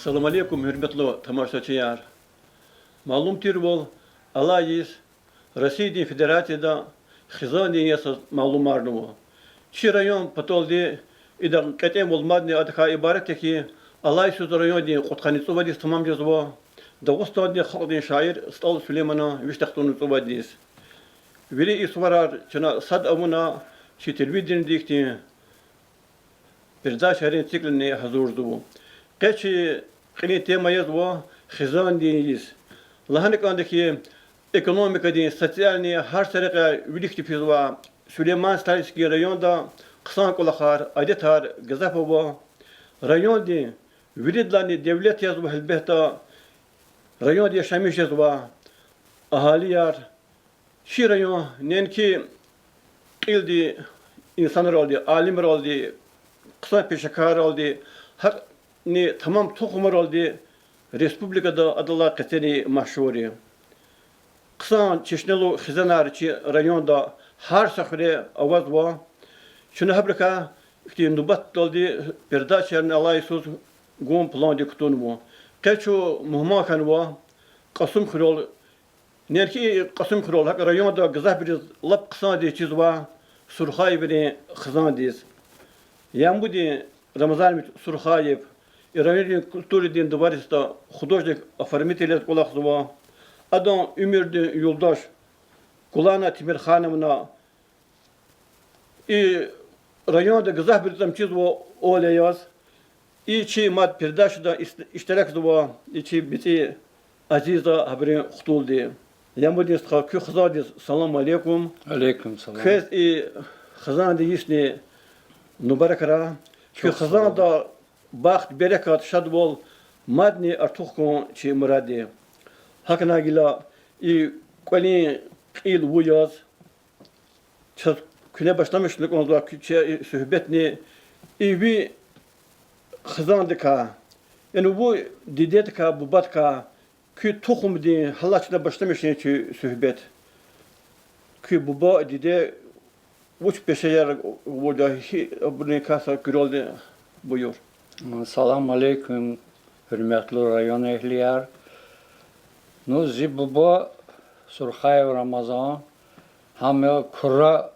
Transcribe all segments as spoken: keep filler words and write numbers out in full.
Салам алейкум, гьуьрметлу тамашачияр! Малум тирвал, алай йис Россиядин Федерацияда хизандин йисаз малумарнава. Чи район паталди идан кьетӀенвал мадни адакай ибарат я хьи, алай йисуз райондин кьудкъанни цӀувад йис тамам жезва Дагъустандин халкьдин шаир СтӀал Сулейманан виш тахтунин цӀувад йис. Вири и суварар чна сад авуна, чи телевидениедин ихьтин передачайрин циклни гьазурзава. Къе чи кьилин тема язва хизандин йис. Лагьана кӀанда хьи, экономикадин, социальный, гьар са рекьяй виликди физвай Сулейман-Стальский районда хъсан кӀвалахар, адетар гзаф ава. Райондин виридалайни девлет язва, гьелбетда, районда яшамиш жезвай агьалияр. Чи район неинки кьилди инсанралди, алимралди, хъсан пешекарралди, гьакӀни тамам тухумралди республикада адалай къецени машгьур я. Хъсан чешнелу хизанар чи районда гьар са хуьре авазва. Чна гьабурукай ихьтин нубатдалди передачаярни алай йисуз гун пландик кутунва. Къе чун мугьман хьанва Кьасумхуьрел, неинки Кьасумхуьрел, гьакӀ районда гзафбуруз лап хъсандиз чизвай Сурхаеврин хизандиз. Ямбудин Рамазанович Сурхаев, и райондин культурадин дворецда художник-оформитель яз кӀвалахзава. Адан уьмуьрдин юлдаш Гулана Темирхановна и районда гзафбуруз ам чизва оля яз. И чи мад передачада ис-, иштиракзава и чи бицӀи Азиза, гьабурун хтулди. Ямбудин стха, куь хизандиз салам алейкум. Алейкум салам. Квез и хизандин йисни мубаракрай. Куь хизанда бахт, берекат, шадвал мадни артух хьун чи мурад я. ГьакӀ гила и кӀвалин кьил ву яз, чаз куьне башламишна кӀанзава куь чи суьгьбетни, и ви хизандикай, яни ви дидедикай, бубадикай, куь тухумдин гьалачна башламишин чи суьгьбет. Куь буба, диде вуч пешеяр авурди я, гьи абурун каса куьрелди, буюр. Салам алейкум, гьуьрметлу район эгьлияр. Ну, зи буба Сурхаев Рамазан, гьам я Кура,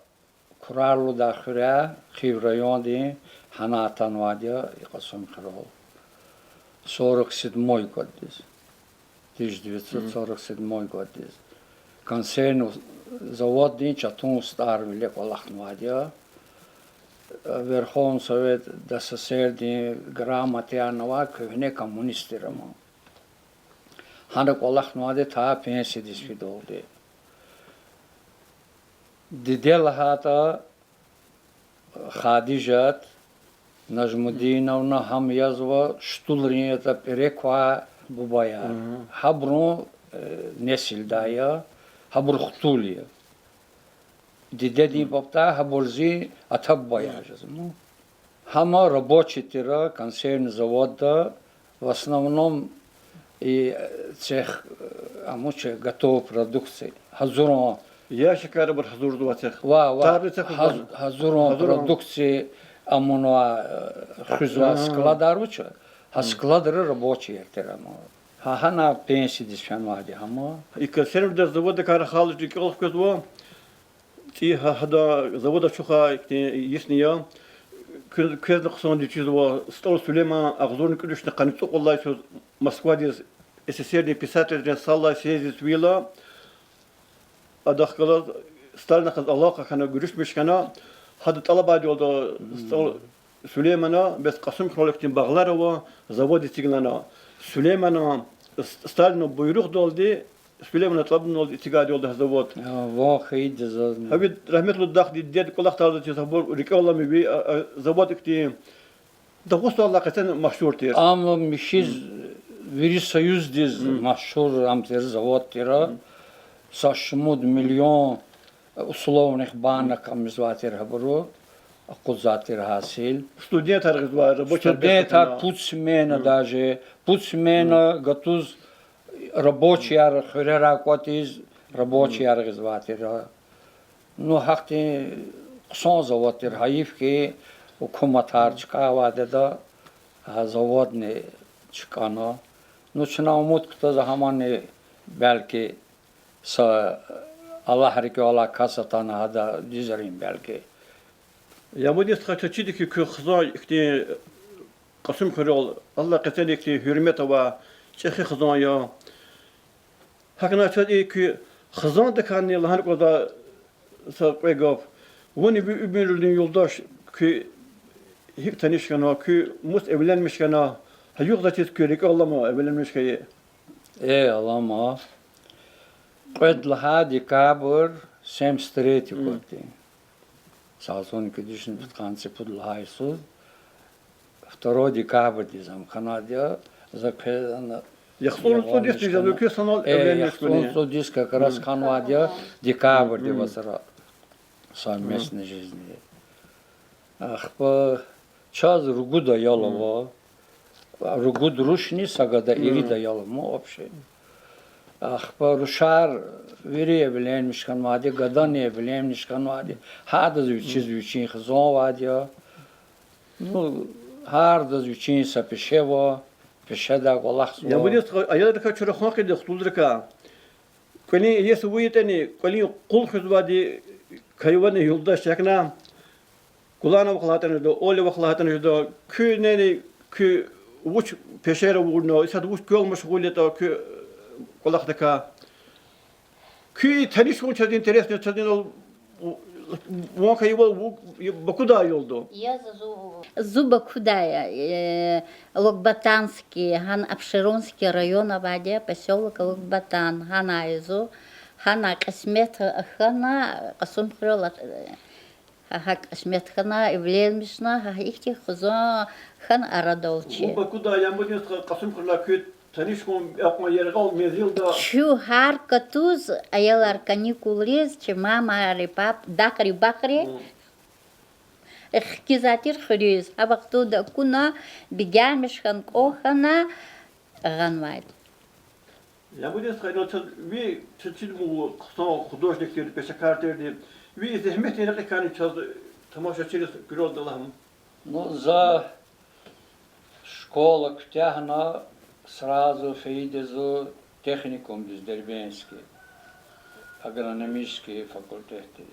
Курар лугьудай хуьряй, Хив райондин, гьана атанвайди я и Кьасумхуьрел. Сорок седьмой годдиз. Тысяча девятьсот сорок седьмой годдиз. Консервный заводдин чатун устӀарвиле кӀвалахнавайди я. Верховный Совет СССР-дин грамотаярни авай куьгьне коммунист тир ам. Гьана кӀвалахнавайди я та пенсиядиз фидалди. Диде лагьайтӀа, Хадижат Нажмудиновна, гьам язва Штулрин ятӀа пӀире квай бубаяр. Гьабурун, э, несилдай я, гьабур хтул я. Дидедин пабтай гьабур зи ата-бубаяр жезва. Гьам рабочий тир консервный заводда, в основном и цех, амучи готовой продукции. Гьазурун ящикар абур гьазурзавай цех. Ва, ва, гьаз-, гьазурун продукция амунвай, хуьзвай складар вуч я, гьа складра рабочийяр тир ам. Гьа, гьана пенсиядиз фенвайди гьам. И консервный заводдикай рахалди рикӀел хквезва, цӀи гьа-, гьада завод ачухай ихьтин йисни я. Квез-, квезни хъсандиз чизва, СтӀал Сулейман агъзурни кӀуьд вишни къанни цӀукьудалай йисуз Москвадиз СССР-дин писателрин сад лагьай съезддиз фейила, адахъ галаз Сталиндихъ алакъа хьана, гуьруьшмиш хьана, гьада тӀалабайди я лугьуда СтӀал Сулеймана, бес Кьасумхуьрел ихьтин багълар ава, завод эцигна лугьуда. Сулеймана, С-, Сталинан буйругъдалди, Сулеймана тӀалабуналди эцигайди я лугьуда завод. Гьа, ван хьайиди я зазни. Гьа ви рагьметлу дахди дидед кӀвалахдалди чиз гьабур рикӀел алама ви, а, а, завод ихьтин Дагъустандилай къецен машгьур тир. Ам михьиз вири Союздиз машгьур ам тир, завод тир. Са шумуд миллион условных банок ам ийизвай тир гьабуру, акъудзавай тир гьасил. Студентар гъизвай, рабочияр, студентар, пуд смена даже, пуд смена гатуз рабочияр хуьрерай кӀватӀиз, рабочияр гъизвай тир. Ну, гьахьтин хъсан завод тир, гьайиф хьи, гьукуматар чкӀай авайди я, гьа заводни чкӀана. Ну, чна умуд кутазва гьамани, белки, са Аллагь рикӀел алай кас атана гьада дуьзрин, белки. Ямудин стха, чаз чида хьи, куь хизан ихьтин Кьасумхуьрел, Аллагь, къецел ихьтин гьуьрмет авай чӀехи хизан я. ГьакӀна чаз и куь хизандикайни лагьана кӀанзавай са кьве гаф. Вунни ви уьмуьрдин юлдаш, куьн гьикӀ таниш хьана, куьн мус эвленмиш хьана, гьа югъ заз чиз куь рикӀел алама эвленмиш хьайи? Э, алама. Кьвед лагьай декабрь семьдесят третий годдин. Сазун куьдишни пудкъанни цӀипуд лагьай йисуз, второй декабрьдиз ам хьанвайди я, за квез ана... ЯхцӀурни цӀуд йис я, за куь санал эвленмиш хьуни. ЯхцӀурни цӀуд йис как раз хьанвайди я, декабрьдин вацра совместной жизни. Ахпа чаз ругуд аял ава. Ругуд рушни са гада, ирид аял ама общий. Ахпа рушар вири эвленмиш хьанвайди, гадани эвленмиш хьанвайди, гьардаз вичиз вичин хизан авайди я. Ну, гьардаз вичин са пеше ава, пешедай кӀвалахзава. Ямудин стха, аялрикай чура хъван хъийида, хтулрикай. КӀвалин иеси вун ятӀани, кӀвалин къул хуьзвайди квевани юлдаш ягъна, Гулана вахъ лагьайтӀани жеда, Оля вахъ лагьайтӀани жеда, куьнени, куь вуч пешера авурна, исятда вуч квел машгъул ятӀа куь кӀвалахдикай. Куьн таниш хьун чаз интересно, чаз инал ван хьайивал, вун Бакудай аялда. Зун Бакудай я, э, Локбатанский, гьана Апшеронский район авайди я, посёлок Локбатан, гьанай я зун, гьана кьисмет хьана, Кьасумхуьрел, гьа, гьа кьисмет хьана, эвленмишна, гьа ихьтин хизан хьана арадал чи. Вун Бакуда, Ямудин стха, Кьасумхуьрелай куьн таниш хьун акьван яргъал мензилда? Чун гьар катуз, аялар каникулриз, чи мамари, пап-, дахри-бахри хкизвай тир хуьруьз. Гьа вахтунда акуна, бегенмиш хьана, кӀан хьана гъанвайди. Ямудин стха, инал чаз ви, чаз чидач вун хъсан художник тирди, пешекар тирди. Ви зегьметдин рекьикайни чаз, тамашачийриз куьрелди лагь. Ну, за школа куьтягьна, сразу фейиди я зун техникумдиз, Дербентский, агрономический факультетдиз.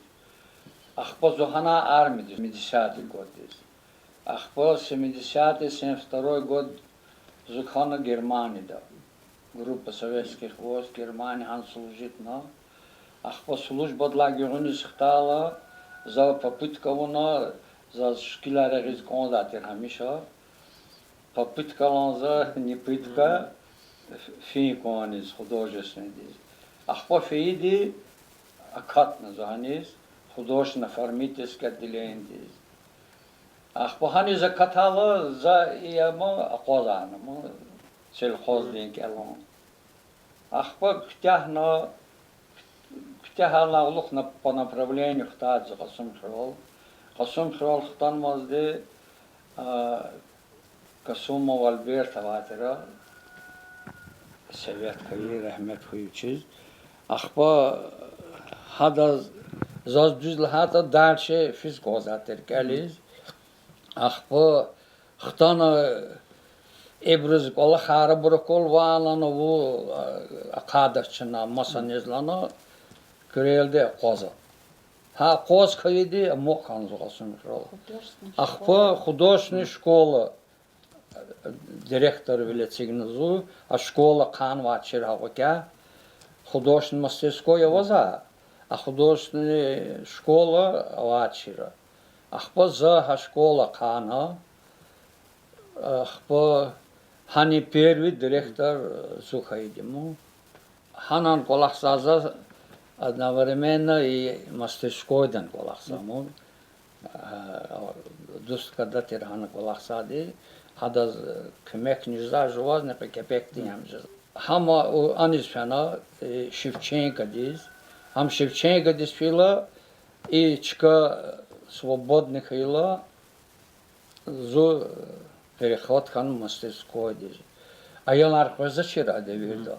Ахпа зун гьана армиядиз, семидесятый годдиз. Ахпа семидесятый, семьдесят второй год зун хьана Германияда. Группа советских войск, Германия, гьана служитьна. Ахпа службадилай гуьгъуьниз хтайла, за попытка авуна, заз шикилар ягъиз кӀанзавай тир гьамиша. Попытка авуна за, не пытка, фин кӀанзаваниз художественныйдиз. Ахпа фейиди акатна за гьаниз, художественно-оформительский отделениедиз. Ахпа гьаниз акатайла, за и ама акъвазарна ман, сельхоздин кӀелун. Ахпа куьтягьна, куьтягьайла алукьна по направлению хтайди за Кьасумхуьрел. Кьасумхуьрел хтанвазди, а, Касумов Альберт авай тир, советдин, рагьмет хьуй вичиз. Ахпа гьадаз, заз дуьз лагьайтӀа, дальше физ кӀанзавай тир кӀелиз. Ахпа хтана, ибуруз кӀвалахар, абур акурла, ван лана, вун, а, ахъайдач чна, маса нез лана, куьрелди акъваза. Гьа акъваз хьайиди амукь хьана зун Кьасумхуьрел. Ахпа художественный школа директорвиле эцигна зун, а школа хъанвайчир гьа вахтунда. Художественный мастерской аваза, а художественный школа авачир. Ахпа за гьа школа хъана, ахпа гьанин первый директор зун хьайиди ман. Гьанани кӀвалахзава за, одновременно и мастерскойдани кӀвалахзава ман. Дуст гада тир гьана кӀвалахзавайди, гьадаз куьмекни жезва, жувазни кьве кепекдин ям жезва. Гьам аниз фена, э, Шевченкодиз. Гьам Шевченкодиз фейила, и чка свободный хьайила, зун переход хьана мастерскойдиз. Аялар къвезвачир а девирда.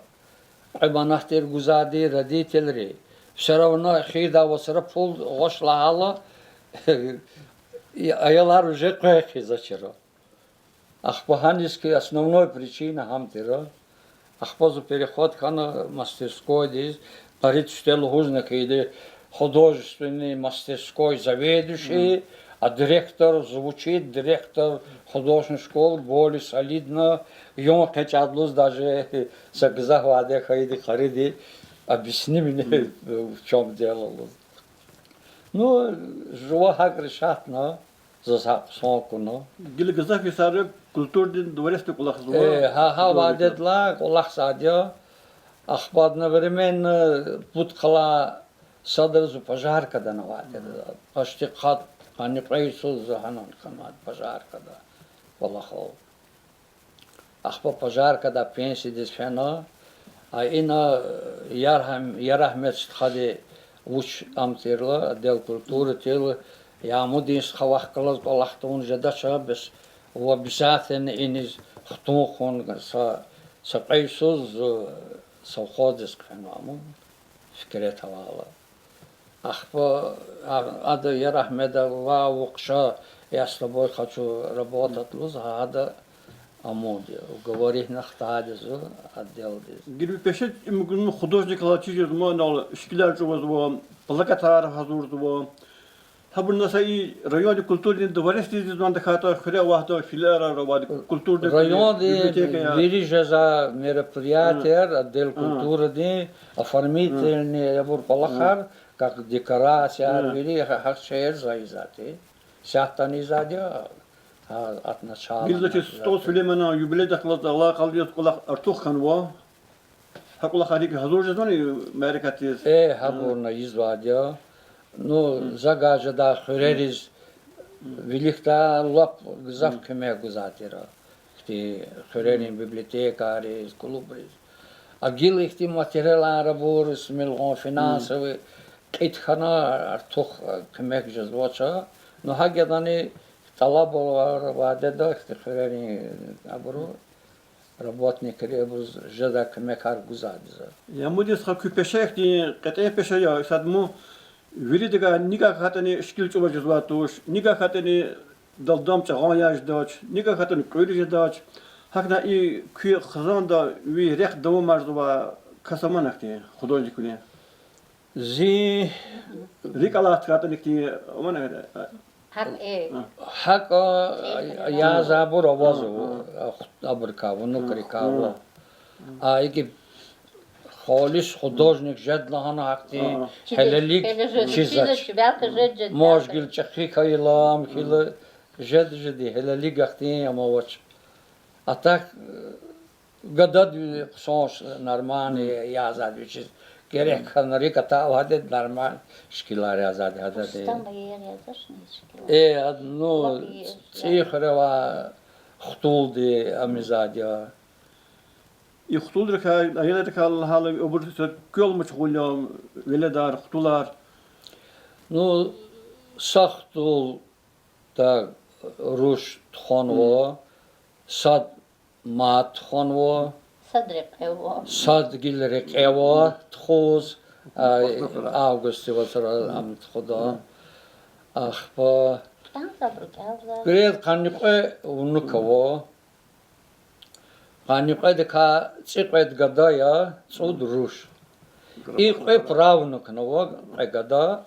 Кьве манат тир гузвайди родительри. Всё равно эхирдай вацра пул гъваш лагьайла, и аялар уже къвен хъийизвачир. Ахпа гьаниз хьи основной причина гьам тир. Ахпа зун переход хьана мастерскойдиз, къари туьшдел лугьузна хьи, художественный мастерской заведующий, а директор звучит, директор художественной школы более солидно, юн экъечӀайди лугьуз даже са гзаф ваде хьайиди къариди объясни мне, в чём дело лугьуз. Ну, жува гьакӀ решатна, заз гьакӀ хъсан акуна. Гила гзаф йисар культурадин дворецда кӀвалахзава. Э, гьа, гьа вадедилай кӀвалахзавайди я. Ахпа одновременно пуд къалай садра зун пожаркада авайди я. Почти къад, къанни кьве йисуз зун гьана хьанвайди пожаркада кӀвалахал. Ахпа пожаркадай пенсиядиз фена. А ина Ярагь-, Ярагьмет стхади вуч ам тирла, отдел культуры тирла, я амудин стха вахъ галаз кӀвалах тавун жедач, бес в обязательно иниз хтун хьун са, са кьве йисуз совхоздиз хъфенва ам, Фикрет авайла. Ахпа, а, ада Ярагьмеда ва вуч я, я с тобой хочу работать лугьуз, гьада амуд я, уговоритьна хтайди я зун отделдиз. Гила ви пеше им гуз художник галаз чиз жезва, инал шикилар чӀугвазва, плакатар гьазурзава. Гьабурни са и райондин культурадин дворецдиз ийизвани, тахьайтӀа хуьре аватӀа филиалар авайди, культурадин, райондин библиотекаяр, вири жезвай мероприятияр, отдел культурадин, оформительный, абур кӀвалахар, как декорацияр, вири гьа-, гьахьтин шейэр за ийизвайди. Сятдани ийизвайди я, гьа, от начала. Гила чи СтӀал Сулейманан юбилейдихъ галаз алакъалу яз кӀвалах артух хьанва. Гьа кӀвалахар гьикӀ гьазур жезвани мярекатдиз? Э, гьабурни ийизвайди я. Ну, за гьа жедай хуьрериз виликдай лап гзаф куьмек гузвай тир. Ихьтин хуьрерин библиотекайриз, клубриз. А гила ихьтин материалар абур, мелгьун финансовый кьит хьана артух куьмек жезвач. Ну, гьакӀ ятӀани тӀалаб авай вадеда ихьтин хуьрерин абуру, работникри абуруз жедай куьмекар гузвайди я за. Я Муди стха, куь пеше ихьтин кьетӀен пеше я, сад ма, виридакай никӀа хьайитӀани шикил чӀугваз жезвай туш, никӀа хьайитӀани далдам чӀагъан яз жедач, никӀа хьайитӀани кьуьл жедач. ГьакӀни и куь хизанда ви рехъ давамарзавай кас амани хьи, художникни? Зи рикӀ алай хьайитӀани хьи, амани? ГьакӀ, э, гьакӀ, э, язавайбур авазва, абурукай, внукрикай ава. А икӀ халис художник жеда лагьана гьахьтин гьелелиг чизвач. Маж гила чӀехи хьайила, ам хьайила, жеда-жеди гьелелиг гьахьтин ам авач. А так, гадади хъсан нормальный язавайди вичиз. Герек хьана рикӀ атайвал гьадад нормальный шикилар язавайди гьадад. Э, ну, цӀийи хуьре авай хтулди ам ийизвайди я. И хтулрикай, аялрикай лагьайла, абур са квел машгъул я, веледар, хтулар? Ну, са хтул, так, руш тухванва, сад мад тухванва, сад гила рекье ава тухуз, августдин вацра ам тухуда. Ахпа куьрелди къанни кьве внук ава. Къанни кьведикай цӀикьвед гада я, цӀуд руш. И кьве правнукни ава, кьве гада.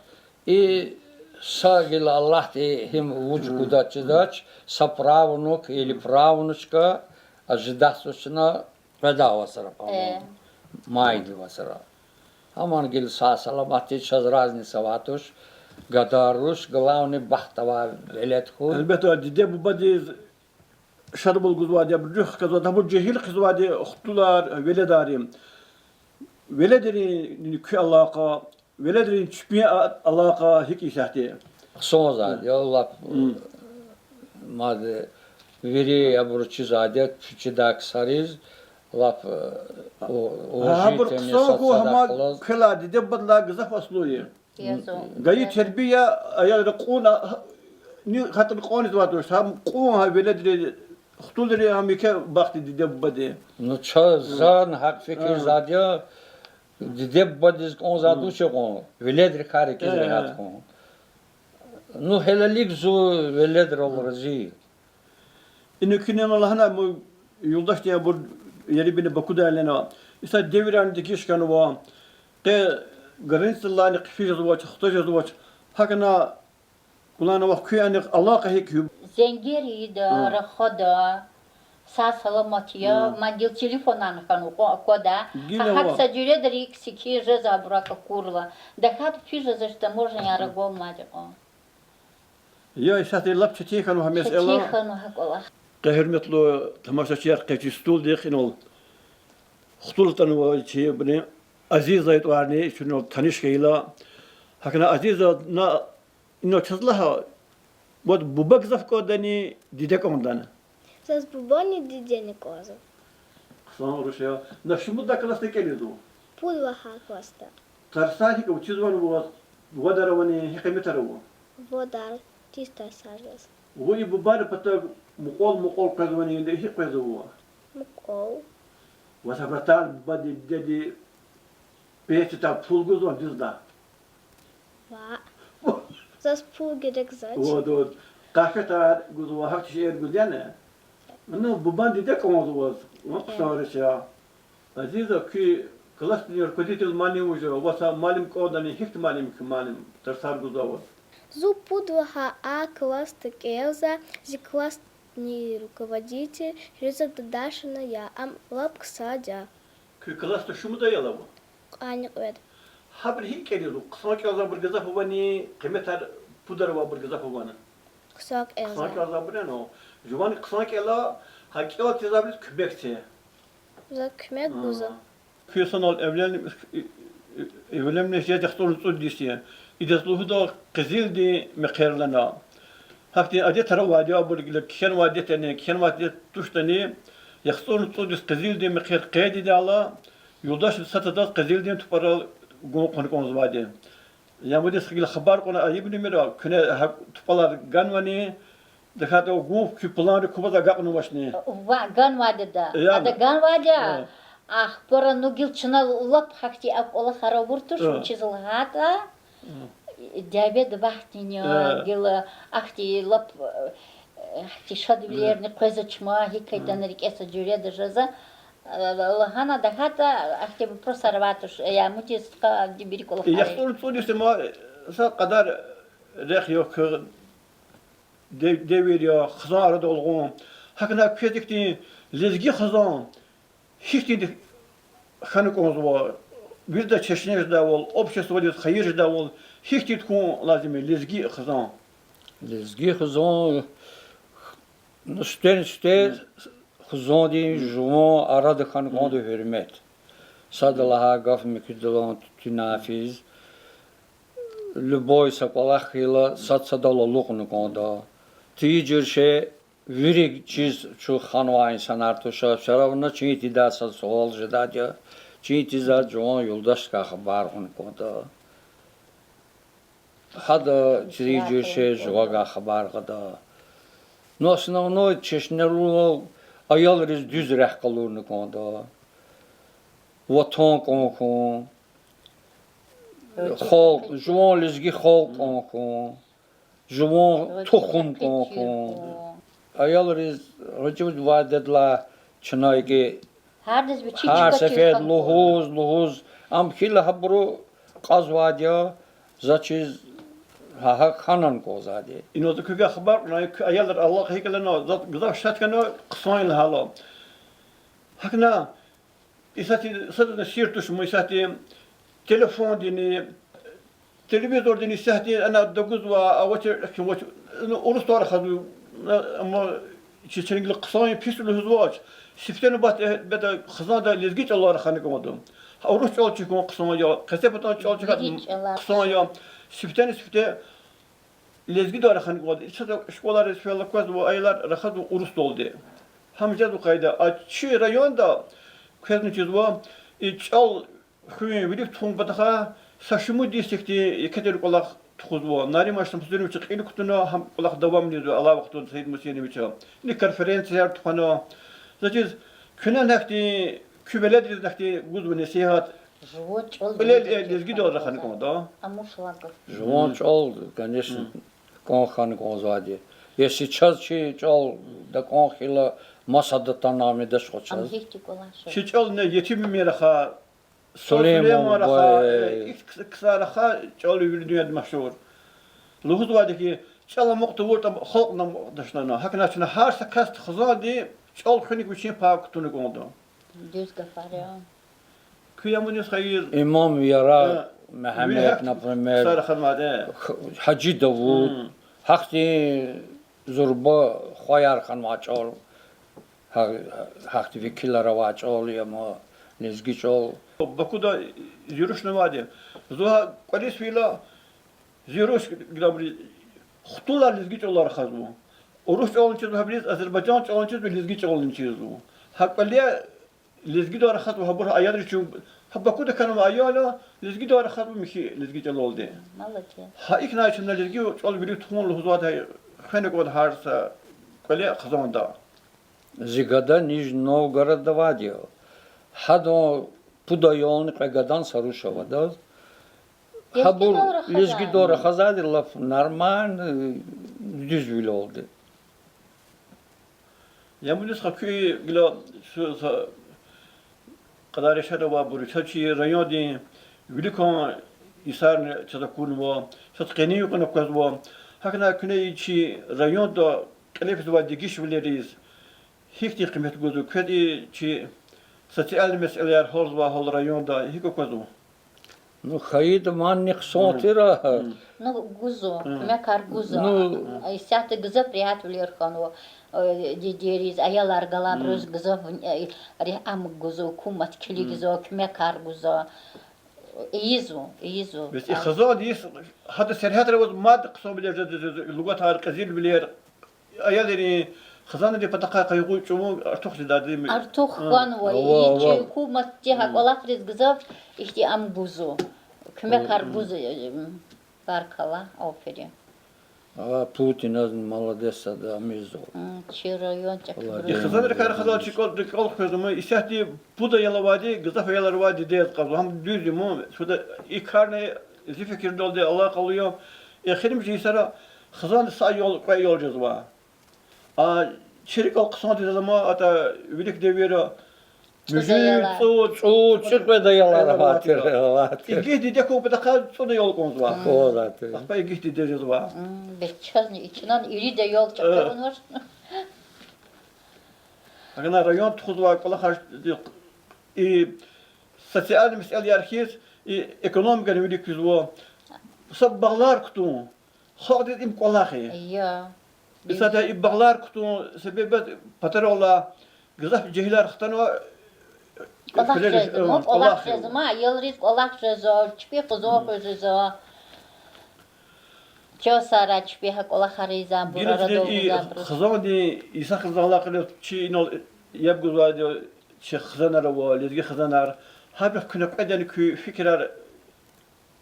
И са гила Аллагьди гьим вуч гудач чидач, са правнук или правнучка, а, жидатзавачна кьведай вацра, по-моему, майдин вацра. Аман гила сагъ-саламатди, чаз разница авай туш. Гада, руш, главный, бахт авай велед хьуй. Гьелбетда, диде-бубадиз шадвал гузвайди, абуру руьгь хквезвайди, абур жегьил хъийизвайди хтулар, веледари. Веледрин куь алакъа, веледрин чпин а-, алакъа гьикӀ я исятда? Хъсанзавайди я лап, мад вири абуру чизвайди я, куь чидай ксариз, лап, э, у-, уважительный, гьабур хъсан хьун гьам квелай, диде-бубадилай гзаф аслу я. Гайи тербия аялрин кьуна, ни хатӀур кьанизвайди туш, гьам кьун гьа веледри, хтулри, гьам еке бахт я диде-бубадин. Ну, чаз, зани гьакӀ фикирзавайди я, диде-бубадиз кӀанзавайди туш кьун, веледрикай рикӀиз регьят хьун. Ну, гьелелиг зун веледрал рази я. Ина куьне лагьана, ам юлдашди абур ерибина Бакуда ленва. Иса девирарни дегиш хьанва. Къе границадилайни хъфиз жезвач, хтаз жезвач. ГьакӀна, Кьулана вах, куь анихъ алакъа гьикӀ я? Зенгер ийида, рахада, сагъ-саламат я, ман гила телефонар хьанва кӀвада. Гьа гьакӀ са жуьреда рикӀ секин жезва абурукай акурла. ТахьайтӀа физ жезвач, таможняяр агалмайди кьван. Я, исятда лап четин хьанва гьа месэла. Четин хьанва гьа кӀвалах. Къе, гьуьрметлу тамашачияр, къе чи стулдихъ инал хтул атанва чи Азиза тӀварни, чун инал таниш хьайила. ГьакӀна Азиза, на, инал чаз лагь, вад буба гзаф кӀандани, диде кӀандани? Заз бубани дидени кӀанзава. Хъсан руш я. На шумуд классда кӀелзава? Пуд лагьай классда. Тарсар гьикӀ ава, чизвани ваз, вадар авани, гьи къиметар ава? Вадар, чиз тарсар заз. Вун и бубайрин патав мукьвал-мукьвал къвезвани, гьикӀ къвезва вун? Мукьвал. Ваз гьабуруз бубади, дидеди пенсиядай пул гузвани дуьздаказ? Ваъ. Заз пул герек жезвач. Вад, вад. Къахетар гузва, гьахьтин шейэр гуз яни? Ну, бубани диде кӀанзава ваз, вун хъсан руш я. Азиза, куь классдин руководитель муаллим вуж я, ваз са муаллим кӀандани, гьихьтин муаллим я куь муаллим, тарсар гузвай ваз? Зун пуд лагьай А классда кӀелзава, зи классдин руководитель Риза Дадашина я, ам лап хъсан я. Куь классда шумуд аял ава? Кьванни кьвед. Гьабуру гьикӀ кӀелзава, хъсан кӀелзавайбур гзаф авани, къиметар, пудар авайбур гзаф авани? Хъсан кӀелзава. Хъсан кӀелзавайбур яни? Жуван хъсан кӀела, гьа кӀел тийизвайбуруз куьмек це. За куьмек гузва. Куь санал эвленмиш, эвленмиш жез яхцӀурни цӀуд йис я. Идаз лугьуда Къизилдин мехъер лагьана. Гьахьтин адетар авайди я абур, гила кхьенвай адет яни, кхьенвай адет туштӀани, яхцӀурни цӀуд йис Къизилдин мехъер къейд ийидайла, юлдашриз сад-садаз Къизилдин тупӀарал гун хъувуна кӀанзавайди. Ямудиз гила хабар кьуна айибнамир, куьне гьа тупӀалар ганвани, тахьайтӀа гун куь планрик кваз агакьнавачни. Ва ганвайди я. Ада ганвайди я. Ахпа, ну, гила чна лап гьахьтин акӀ кӀвалахар авур туш, вучиз лагьайтӀа дяведа вахтни я, гила ахьтин лап, ахьтин шадвилерни къвезачма, гьикӀ ятӀани рикӀе са жуьреда жезва, лагьана, тахьайтӀа ахьтин вопросар авай туш, Ямудиз стха, вири кӀвалахар. ЯхцӀурни цӀуд йис ма, са кьадар рехъ я, девир я, хизан арадал гъун. ГьакӀна квез ихьтин лезги хизан гьихьтинди хьана кӀанзава, вирида чешне жедайвал, обществодиз хайир жедайвал, гьихьтинди хьун лазим я лезги хизан? Лезги хизан, ну, сифтени-сифте хизандин жуван арада хьана кӀанда гьуьрмет. Сада лагьай гаф муькуьдалан туьнай физ, любой са кӀвалах хьайила сад-садал алукьна кӀанда. Тийижир шей, вири чиз чун ханвай инсанар туш, всё равно чин тийидай са суал жедайди я, чин тийизвай жуван юлдашдикай хабар кьуна кӀанда. Гьада тийижир шей жувавай хабар кьада. Ну, основной чешнелувал аялриз дуьз рехъ къалурна кӀанда. Ватан кӀан хьун, халкь, жуван лезги халкь кӀан хьун, жуван тухум кӀан хьун. Аялриз гъвечӀивайди вадедилай чна икӀ гьар сефер лугьуз, лугьуз, ам хьайила гьабуру кьазвайди я, за чиз гьа-, гьакӀ хьана кӀанзавайди. Инал за куьгай хабар кьуна, куь аялрин алакъа гьикӀ я лагьана, за гзаф шад хьана, хъсан я лагьайла. ГьакӀна исятда садазни сир туш ман исятда телефондини, телевизордини исятда ана дагузва, авачир хьи вач, ну, урус тӀвар рахазва, амма чи чилел хъсан я, пис лугьузвач. Сифте нубатда хизанда лезги чӀалал рахана кӀанда. Гьа урус чӀал чир хьун хъсан я, къецепатан чӀал чир хьун хъсан я. Сифтени-сифте лезгидал рахана кӀанда. Исятда школайриз фейила квазва, аялар рахазва урусдалди. Гьам жезва къайда. А чи районда квезни чизва, и чӀал хуьн вилик тухун патахъай са шумуд йис ихьтин еке тир кӀвалах тухузва. Нариман Шамсудиновича кьил кутуна, гьам кӀвалах давамнизва алай вахтунда Саид Мусиновича. Ни конференцияр тухвана. Заз чиз, куьне гьахьтин, куь веледризни гьахьтин гузва насигьат. Кьилел лезгидал рахана кӀанда. Жуван чӀал, конечно, кӀан хьана кӀанзавайди. Если чаз чи чӀал дакӀан хьайила, масад атана амидач кьван чаз. Чи чӀал не Етим Эмин рахай, Сулейман рахай, ихьтин ксар рахай, чӀал вири дуьньяда машгьур. Лугьузвайди хьи, чӀал амукь тавуртӀа, халкьни амукьдач лагьана. ГьакӀ хьайила чна гьар са касди хизандин чӀал хуьник вичин пай кутуна кӀанда. Дуьз гафар я. Куьн, я Муниз хайи, Имам Ярагъ Мегьамед, например, Гьажи Давуд, гьахьтин зурба хваяр хьанвай чӀал, гьа-, гьахьтин векилар авай чӀал, я ма лезги чӀал. Бакуда зи рушнавайди. Зун гьа кӀвализ фейила, зи руш гилабуриз хтулар лезги чӀалал рахазва. Урус чӀални чизва гьабуриз, азербайжан чӀални чизва, лезги чӀални чизва. Гьа кӀвале лезгидал рахазва гьабур, гьа аялриз чун, гьа Бакуда хьанвай аял я, лезгидал рахазва михьи лезги чӀалалди. Гьа икӀ хьайила чна лезги чӀал вири тухун лугьузвайди, хвена кӀанда гьар са кӀвале хизанда. Зи гада Нижний Новгородда авайди я. Гьадан пуд аялни кьве гадани са руш авайди я. Гьабур лезгидал рахазвайди лап нормально, дуьзвилелди. Я Муниз ха, куь гила кьадар яшар авайбур я, чаз чи райондин виликан йисарни чаз акунва, чаз къенин юкьван аквазва. ГьакӀ хьайила куьне и чи районда кьиле физвай дегишвилериз гьихьтин къимет гузва, квез и чи социальный месэлаяр гьалзавай гьал районда гьикӀ аквазва? Ну, хьайитӀа, мадни хъсан тир. Ну, гузва, куьмекар гузва. Исятда гзаф регьятвилер хьанва дидейриз, аялар галайбуруз гзаф регь-, ам гузва, гьукумат килигзава, куьмекар гузва. Ийизва, ийизва. Бес и хизанди йис гьада сергьятра аваз мад хъсанвилер жеда, лугьузвай кьезилвилер, аялрин, хизанрин патахъай къайгъу чӀугун артух жедайди. Артух хьанва, и чи гьукуматди гьа кӀвалахриз гзаф ихьтин ам гузва, куьмекар гузва. Баркалла, аферин. А Путиназ молодец ада, амизва. Чи район чӀехи. И хизанрикай рахадайла чи кӀвал, кӀвал хуьзва, исятда пуд аял авайди, гзаф аялар авайди дидеяр кьазва. Гьам дуьз я ман, чуда и карни зи фикирдалди алакъалу я. Эхиримжи йисара хизанда са аял, кьве аял жезва. А чи рикӀел хъсандиз ама, атӀа вилик девирра муьжуьд, цӀуд, цӀуд, цӀикьвед аялар авай тир, авай тир. Игит диде хьун патахъай цӀуд аял кӀанзава. Ахпа игит диде жезва. Бес чазни ичинан ирид аял чӀехи авунвач. Агана район тухузвай кӀвалахар, и социальный месэлаяр хьиз, и экономикани вилик физва. Са багълар кутун. Халкьдиз им кӀвалах я. Исятда и багълар кутун себеб я, патаралай гзаф жегьилар хтанва. КӀвалах жезва, кӀвалах жезва, аялриз кӀвалах жезва, чпи хизан хуьз жезва. Чан сагърай, чпи гьа кӀвалахар ийизвайбур, арадал гузвайбуруз. Хизандин, инсанрин алакъайриз чи инал яб гузвайди, чи хизанар ава, лезги хизанар. Гьабурухъ куьне кьведани куь фикирар,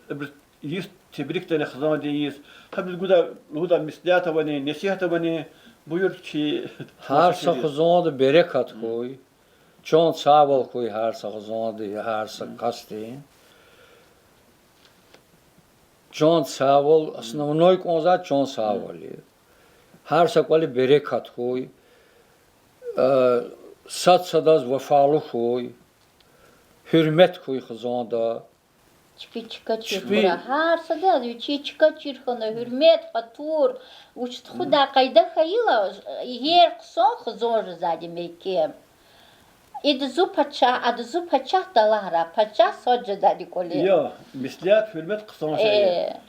абуруз йис тебрикдани хизандин йис, гьабуруз гудай, лугьудай меслят авани, несигьат авани, буюр чи. Гьар са хизанда берекат хьуй, чан сагъвал хьуй гьар са хизандин, гьар са касдин. Чан сагъвал, основной кӀанзавай чан сагъвал я. Гьар са кӀвале берекат хьуй, сад садаз вафалу хьуй, гьуьрмет хьуй хизанда. Чпи чка чир хьурай. Гьар садаз вичин чка чир хьана, гьуьрмет, хатур, вуч тухудай къайда хьайила, иер хъсан хизан жезвайди мягькем. Ида зун пачагь, ада зун пачагьди лагьана, пачагь сад жедайди кӀвале. Я, меслят, гьуьрмет хъсан шей я.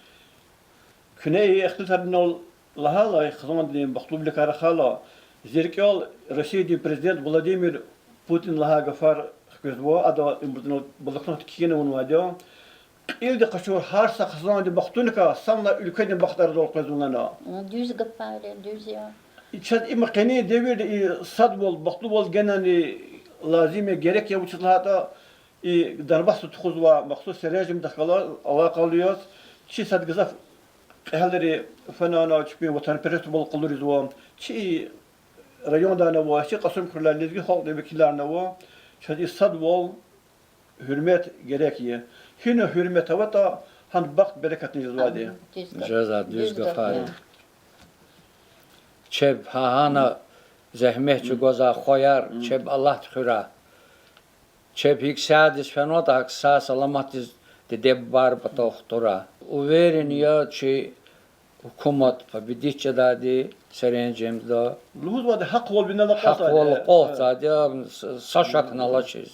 Куьне и ихтилатар инал лагьайла, и хизандин бахтлувиликай рахайла, зи рикӀел Россиядин президент Владимир Путин лагьай гафар хквезва, ада и блокнот кхьинвайди я. Кьилди къачур гьар са хизандин бахтуникай санлай уьлкведин бахт арадал къвезва лагьана. Дуьз гафар я, дуьз я. Чаз им къенин девирда и садвал, бахтлувал генани лазим я, герек я, вучиз лагьайтӀа и Донбассда тухузвай махсус серенжемдихъ галаз алакъалу яз, чи сад гзаф кьегьалри фена ана, чпин ватанпересвал къалурзава, чи райондани ава, чи Кьасумхуьрелай лезги халкьдин векиларни ава, чаз и садвал, гьуьрмет герек я. Гьина гьуьрмет аватӀа, гьана бахт-берекатни жезвайди я. Жезва, дуьз гафар я. Чеб гьа-гьана зегьмет чӀугвазвай хваяр, чеб Аллагьди хуьрай. Чеб гьикӀ саадиз фенватӀа, гьакӀ сагъ-саламатдиз диде-бубайрин патав хтурай. Уверен я, чи гьукумат победить жедайди серенжемда. Лугьузвайди гьахъвал винел акъатзавайди, гьахъвал акъатзавайди я, с-, са шакни алачиз.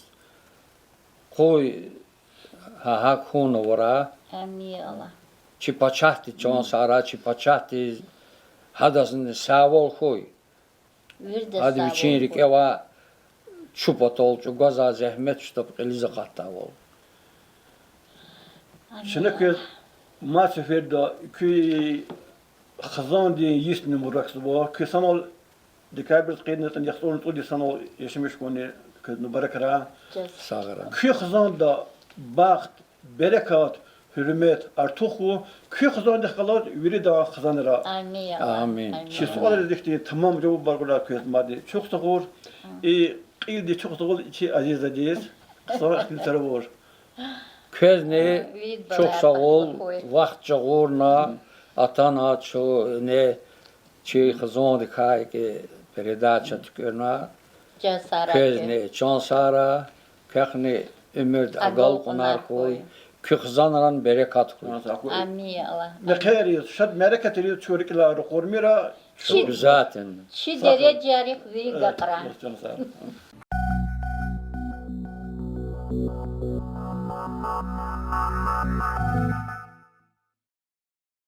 Къуй гьа-гьакӀ хьун авурай. Чи пачагьди, чан сагърай, чи пачагьдиз, гьадазни сагъвал хьуй. Гьада вичин рикӀе авай, чун патал чӀугвазвай зегьмет чтаб кьилиз акъатдайвал. Чна квез мад сеферда куь хизандин йис нумракзава, куь санал декабрдин къенин яхцӀурни цӀуд йис санал яшамиш хьуни квез мубаракрай. Сагърай. Куь хизанда бахт, берекат, гьуьрмет артух хьуй, куь хизандихъ галаз виридан хизанра. Чи суалриз ихьтин тамам жавабар гурай квез мадни. Чухсагъул, и кьилди чухсагъул чи Азизадиз, хъсан ихтилатар авур. Квезни чухсагъул, вахт жагъурна атана чуьне, чи хизандикай и передача туькӀуьрна. Квезни чан сагърай, квехъни уьмуьрда агалкьунар хьуй, куь хизанрани берекат хьуй. Мехъерриз, шад мярекатриз чун рикӀелай ракъурмир. Обязательно. Чи дережайрихъ вири гатра.